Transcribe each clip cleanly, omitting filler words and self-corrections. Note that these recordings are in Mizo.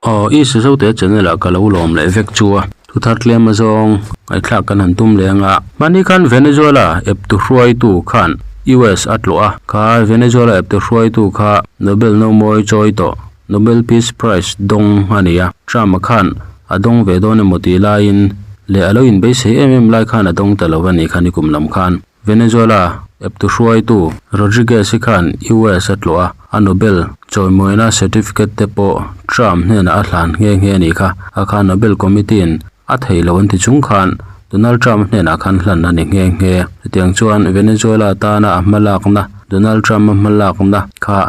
Aw i Sizote channel ah ka lo lawm leh vek chu a, thu thar tlem azawng ngaihthlak kan han tum leng a. Hmani khan Venezuela eptu hruaitu khan US a tlawh a, kha Venezuela eptu hruaitu kha Nobel nomawi chawi tawh, Nobel Peace Prize dawng a ni a. Trump-a khan a dawng ve dawn emaw tih laiin leh a lo inbeisei em em lai khan a dawng ta lo a nih kha nikum lam khan. Venezuela eptu hruaitu Rodriguez hi khan US a tlawh a, a Nobel chawimawina certificate te pawh Trump hnenah a hlan nghe nghe a nih kha. A kha Nobel Committee in a theih loh an ti chung khan Donald Trump hnenah khan hlan a ni nghe nghe. Chutiang chuan Venezuela tana a hmalakna Donald Trump a hmalakna kha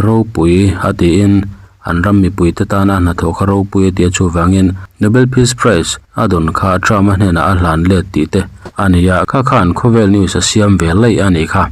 ropui a tiin An ram mipuite tana hnathawh kha ropui a tia chuvangin Nobel Peace Prize a dawn kha Trump-a hnenah a hlan let tih te a ni a, kha khan khawvel news a siam ve laih a nih kha.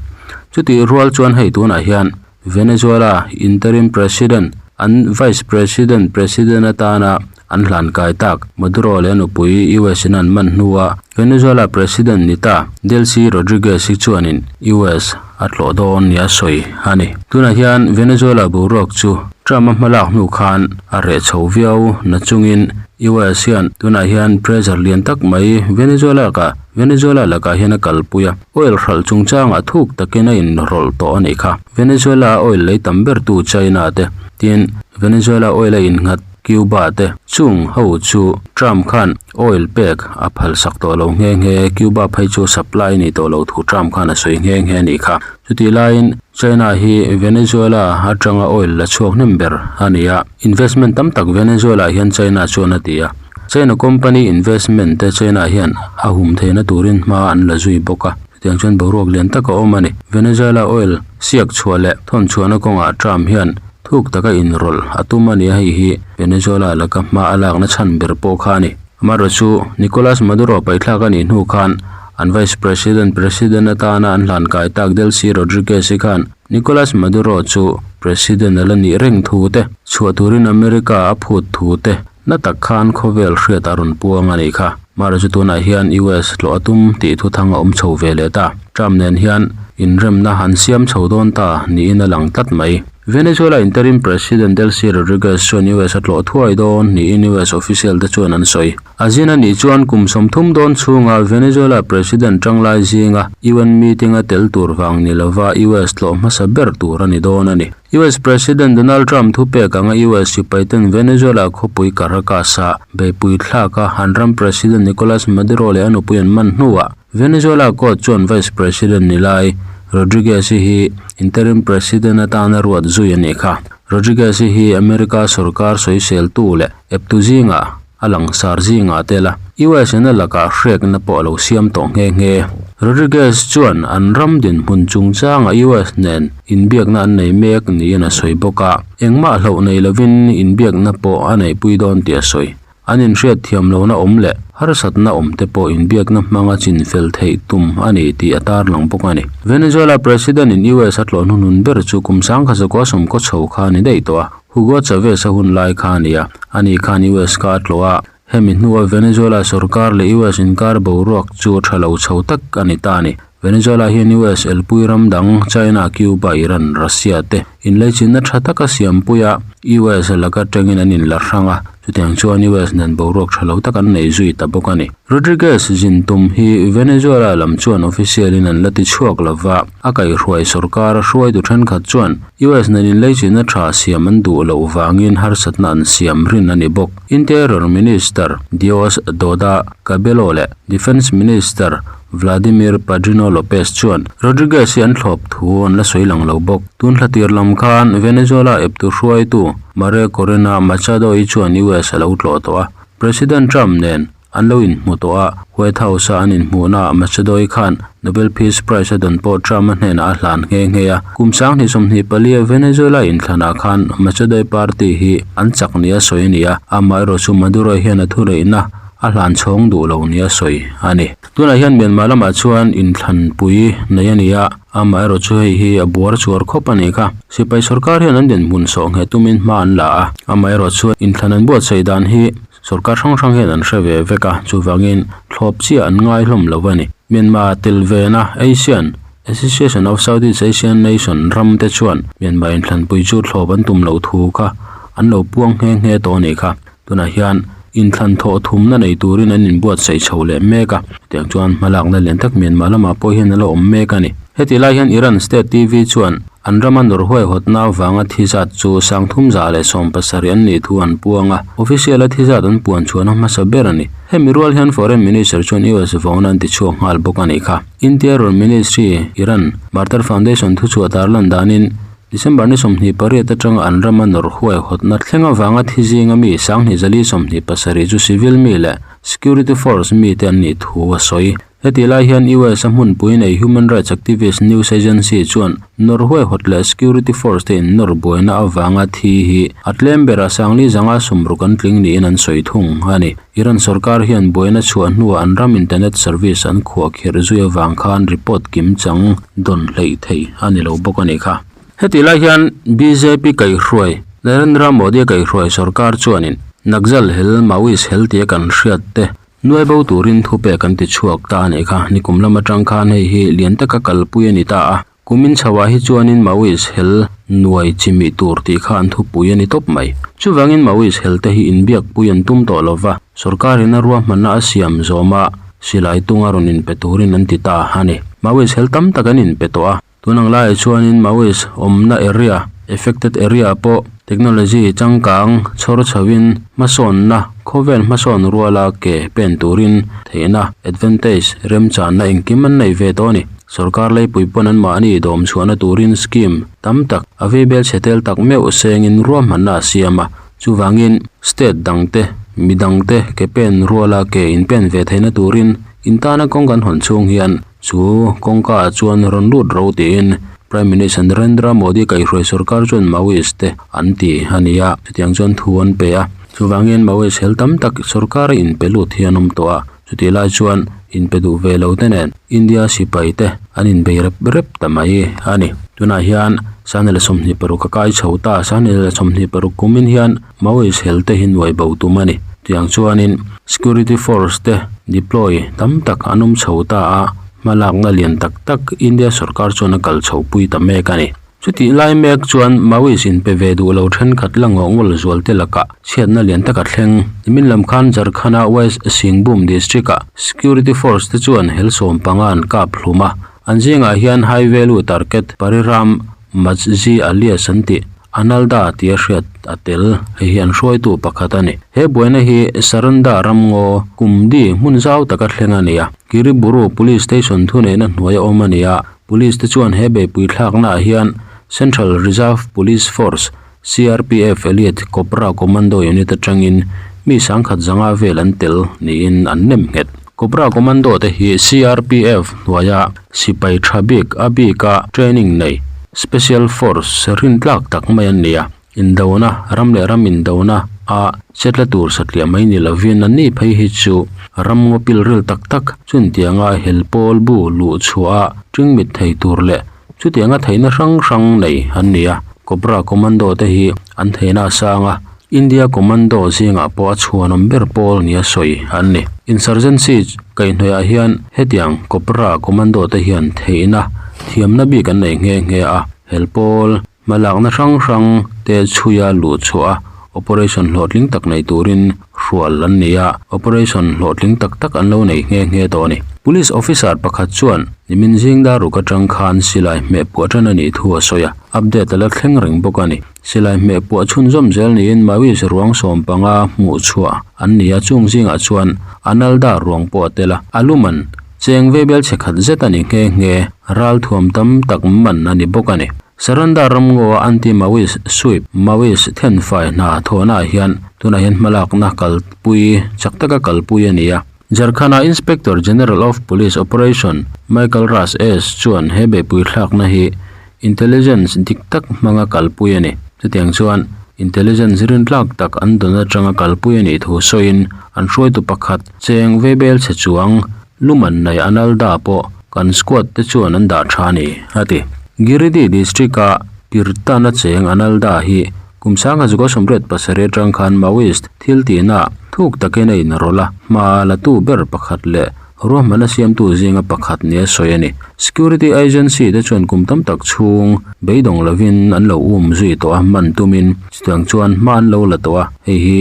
Chutih rual chuan hei tunah hian Venezuela interim president an vice president president atana an hlan kai tak Maduro leh a nupui US in an man hnua Venezuela president ni ta Delcy Rodriguez hi chuanin US a tlawh dawn nia sawi a ni. Tunah hian Venezuela boruak chu Trump-a hmalak hnu khan a reh chho viau na chungin US hian tunah hian pressure lian tak mai Venezuela ka Venezuela lakah hian a kalpui a, oil hralh chungchangah thuk takin a inrawlh tawh a nih kha. Venezuela oil lei tam bertu China te tin Venezuela oil a innghat Cuba te chung ho chu Trump khan oil pek a phal sak tawh lo nghe nghe, Cuba phei chu supply a nih tawh loh thu Trump khan a sawi nghe nghe a nih kha. Chutih laiin China hi Venezuela atanga oil la chhuak hnem ber a ni a, investment tam tak Venezuela ah hian China chuan a ti a. China company investment te China hian a hum theihna turin hma an la zui bawk a, chutiang chuan boruak lian tak a awm a ni. Venezuela oil siak chhuah leh thawn chhuahna kawngah Trump hian Thuk taka inrawlh a tum a ni a, hei hi Venezuela laka hma a lakna chhan ber pawh kha a ni. Amaherawhchu chu Nicolas Maduro paithlak a nih hnu khan an Vice President President atana an hlan kai tak Delcy Rodriguez hi khan Nicolas Maduro chu President a la nih reng thu te, chhuah turin America a phut thu te na tak khan khawvel hriat a rawn puang a nih kha. Amaherawhchu chu tunah hian US tlawh a tum tih thuthang a awm chho ve leh ta. Trump nen hian inremna an siam chho dawn ta niin a lang tlat mai. Venezuela interim President Delcy Rodriguez chuan US a tlawh thuai dawn niin US official te chuan an sawi. A zin a nih chuan kum 30 dawn chhunga Venezuela President tanglai zinga UN meeting a tel tur vang ni lova US tlawh hmasa ber tur a ni dawn a ni. US President Donald Trump thupek anga US sipaiten Venezuela khawpui Caracas-a beihpui thlaka an ram President Nicolas Maduro leh a nupui an man hnuah Venezuela court chuan Vice President ni lai Rodriguez-i hi interim president atana ruat zui a nih kha. Rodriguez-i hi America sorkar sawiseltu leh eptu zingah a langsar zingah a tel a, US in a lakah hrekna pawh a lo siam tawh nghe nghe. Rodriguez chuan an ram dinhmun chungchangah US nen inbiakna an nei mek niin a sawi bawk a, engmah hlauh nei lovin inbiakna pawh a neihpui dawn tih a sawi. An inhriat thiam lohna awm leh harsatna awm te pawh inbiakna hmanga chin fel theih tum a ni tih a tarlang bawk a ni. Venezuela President in US a tlawh hnuhnun ber chu kum sangkha zakua sawmkaw chho kha a ni daih tawh a, Hugo Chavez a hun lai kha a ni a, ani khan US kha a tlawh a, hemi hnua Venezuela sorkar leh US inkar boruak chu a tha lo chho tak a ni ta a ni. Venezuela hian US elpui ram dang China, Cuba, Iran, Russia te inleichinna tha taka siampui a, US laka tangin an inla hrang a, chutiang chuan US nen boruak tha lo tak an nei zui ta bawk a ni. Rodriguez zin tum hi Venezuela lam chuan official in an la ti chhuak lova, a kaihhruai sorkar a hruaitu thenkhat chuan US nen inleichinna tha siam an duh loh vangin harsatna an siam rin a ni bawk. Interior Minister Diosdado Cabello leh Defence Minister Vladimir Padrino Lopez chuan Rodriguez hi an thlawp thu an la sawi lang lo bawk. Tun thla tir lam khan Venezuela eptu hruaitu Maria Corina Machado-i chuan US a lo tlawh tawh a, President Trump nen an lo inhmu tawh a, White House-a an inhmuhnaah Machado-i khan Nobel Peace Prize a dawn pawh Trump-a hnenah a hlan nghe nghe a. Kum 2024-a Venezuela inthlanah khan Machado-i party hi an chak nia sawi a ni a, amaherawhchu Maduro hian a thureihna a hlan chhawng duh lo nia sawi a ni. Tunah hian Myanmar lamah chuan inthlanpui nei a ni a, amaherawhchu hei hi a buar chuar khawp a nih kha. Sipai sorkar hian an dinhmun sawh ngheh tumin hma an la a, amaherawhchu inthlan an buatsaih dan hi sorkar hrang hrang hian an hre ve vek a, chuvangin thlawp chiah an ngai hlawm lo a ni. Myanmar tel vena Asian Association of Southeast Asian Nation ram te chuan Myanmar inthlanpui chu thlawp an tum loh thu kha. an lo puang nghe nghe tawh a nih kha. Tunah hian inthlan thawh thumna nei turin an inbuatsaih chho leh mek a, chutiang chuan hmalakna lian tak Myanmar lamah pawh hian a la awm mek a ni. Heti lai hian Iran State TV chuan an rama nawr huaihawtna avanga thi zat chu 3170 an nih thu an puang a, official a thi zat an puan chhuahna hmasa ber a ni. Hemi rual hian Foreign Minister chuan US vauna an ti chhuak nghal bawk a nih kha. Interior Ministry Iran Martyr Foundation thuchhuah tarlan danin December ni 28 atanga an rama nawr huaihawtna thleng avanga thi zinga mi 2427 chu civil mi leh security force mite an nih thu a sawi. Heti lai hian US a hmunpui nei human rights activist news agency chuan nawr huaihawt leh security force te innawr buaina avanga thi hi a tlem berah 456 an tling niin an sawi thung a ni. Iran sorkar hian buaina chhuah hnuah an ram internet service an khuahkhirh zui avang khan report kim chang dawn hleih thei a ni lo bawk a nih kha. Heti lai hian bjp kaihhruai Narendra Modi kaihhruai sorkar chuanin Naxal hel Maoist hel tia kan hriat te nuai bo turin thupek an ti chhuak ta a nih kha. Nikum lam atang khan hei hi lian taka kalpui a ni ta a. Kumin chhoah hi chuanin Maoist hel nuai chi mih tur tih kha an thupui a ni tawp mai. Chuvangin Maoist hel te hi inbiakpui an tum tawh lova, sorkarin a ruahmanna a siam zawma silai tunga rawn inpe turin an ti ta a ni. Maoist hel tam tak an inpe tawh a, tun ang laiah chuanin Maoist awmna area, affected area, pawh technology changkang chhawr chhoin hmasawnna, khawvel hmasawn ruala ke pen turin theihna, advantage, remchanna engkim an nei ve tawh a ni. Sorkar leipui pawn anmahni dawm chhuahna turin scheme tam tak a vei bel chhe tel tak meuh sengin ruahmanna a siam a, chuvangin state dangte, mi dangte ke pen ruala ke inpen ve theihna turin in tana kawng kan hawn chhung hian chu kawngka ah chuan rawn lut ro tiin Prime Minister Narendra Modi kaihhruai sorkar chuan Maoist te an ti a ni a, chutiang chuan thu an pe a, chuvangin Maoist hel tam tak sorkara inpe lut hi an awm tawh a. Chutih lai chuan inpe duh ve lo te nen India sipai te an inbei rep rep ta mai a ni. Tunah hian 2026 a kai chho ta, 2026 kumin hian Maoist hel te hi nuai bo tum a ni. Tiang chuanin security force te deploy tam tak an awm chho ta a, hmalakna lian tak tak India sorkar chuan a kal chho pui ta mek a ni. Chutih lai mek chuan Maoist inpe ve duh lo thenkhat la ngawh ngawl zual te lakah chhiatna lian tak a thleng. Nimin lam khan Jharkhand-a West Singhbhum district-ah security force te chuan hel sawmpanga an kap hlum a, an zingah hian high value target Pariram Majzi alias an tih Analda tia hriat a tel. Hei hi an hruaitu pakhat a ni. He buaina hi Saranda ramngaw Kumdi hmun zau taka thleng a ni a, Kiriburu Police Station thuneihna hnuaia awm a ni a, Police te chuan he beihpui thlaknaah hian Central Reserve Police Force, CRPF, Elite Cobra Commando Unit atangin mi sangkhat zanga vel an tel niin an nem nghet. Cobra Commando te hi CRPF hnuaia sipai tha bik a bika training nei Special Force rintlak tak mai an ni a. Indona, ram leh ram indona a chetla tur satliah mai ni lovin an ni phei hi chu ram ngaw pil ril tak tak chuntianga hel pawl bu luh chhuah a tingmit thei tur leh chutianga theihna hrang hrang nei an ni a. Cobra Commando te hi an theihna a sang a, India Commando zingah pawh a chhuanawm ber pawl nia sawi an ni. Insurgency kaihhnawihah hian hetiang Cobra Commando te hian theihna thiamna bik an nei nghe nghe a, hel pawl Hmalakna hrang hrang te chhuia luh chhuah a, operation hlawhtling tak nei turin hrual an ni a, operation hlawhtling tak tak an lo nei nghe nghe tawh a ni. Police officer pakhat chuan nimin zing dar ruk atang khan silai hmeh puah tan a nih thu a sawi a, update a la thleng reng bawk a ni. Silai hmeh puah chhunzawm zel niin Maoist ruang 15 hmuh chhuah an ni a, chung zingah chuan Analda ruang pawh a tel a, a luman cheng veibel chhe khat zet a ni nghe nghe, ralthuam tam tak man a ni bawk a ni. Saranda ramngaw-a anti-Maoist sweep, Maoist thenfai hna thawhnaah hian tunah hian hmalakna kalpui chak taka kalpui a ni a. Jharkhand-a Inspector General of Police Operation Michael Raj S chuan he beihpui thlakna hi intelligence dik tak hmanga kalpui a ni. Chutiang chuan intelligence rintlak tak an dawn atanga kalpui a nih thu sawiin an hruaitu pakhat cheng veibel chhe chuang Luman nei Analda pawh kan squad te chuan an dah tha a ni, a ti. Giridih district-a Pirtana cheng Analda hi kum 1987 atang khan Maoist thil tihna thuk takin a inrawlh a, hma la tu ber pakhat leh. Ruahmanna siamtu zinga pakhat nia sawi a ni. Security agency te chuan kum tam tak chhung beidawng lovin an lo um zui tawh a, man tumin chutiang chuan hma an lo la tawh a, hei hi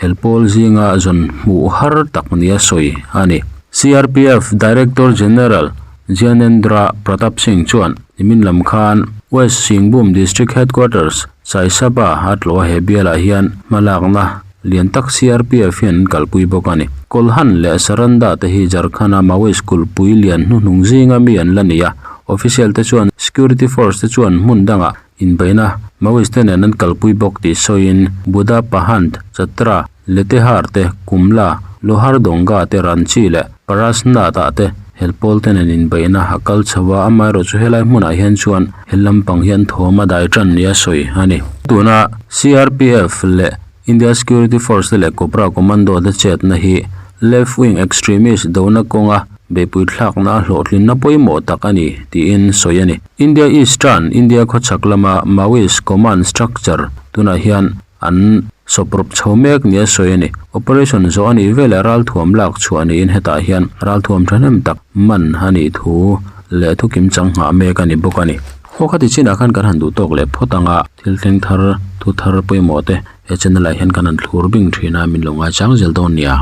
helpawl zinga zawn hmuh har tak nia sawi a ni. CRPF Director General Gyanendra Pratap Singh chuan nimin lam khan West Singhbhum District Headquarters Chaisaba a tlawh a he bialah hian hmalakna lian tak CRPF hian an kalpui bawk a ni. Kolhan leh Saranda te hi Jharkhand-a Maoist kulhpui lian hnuhnung zinga mi an la ni a, official te chuan security force te chuan hmun dangah inbeihna Maoist te nen an kalpui bawk tih sawiin Buddha Pahand, Chatra, Letehar te, Kumla, Lohardonga te, Ranchi leh Parasnath-ah te helpawl te nen inbeihna a kal chho a, amaherawhchu helai hmunah hian chuan hel lampang hian thawm a dai tan nia sawi a ni. Tuna CRPF leh India Security Force te leh Cobra Commando te chetna hi Left Wing Extremist dona kawnga beihpui thlakna a hlawhtlinna pawimawh tak a ni tiin sawi a ni. India Eastern India khawchhak lama Maoist Command Structure tunah hian An sawprawp chho mek nia sawi a ni. Operation zawh a nih veleh ralthuam lak chhuah niin hetah hian ralthuam thahnem tak man a nih thu leh thu kim chang nghah mek a ni bawk a ni. Haw khati chinah khan kan han duh tawk leh phawt ang a, thil thleng thar, thu thar pawimawh te he channel ah hian kan han thlur bing thin a, min lo ngaichang zel dawn nia.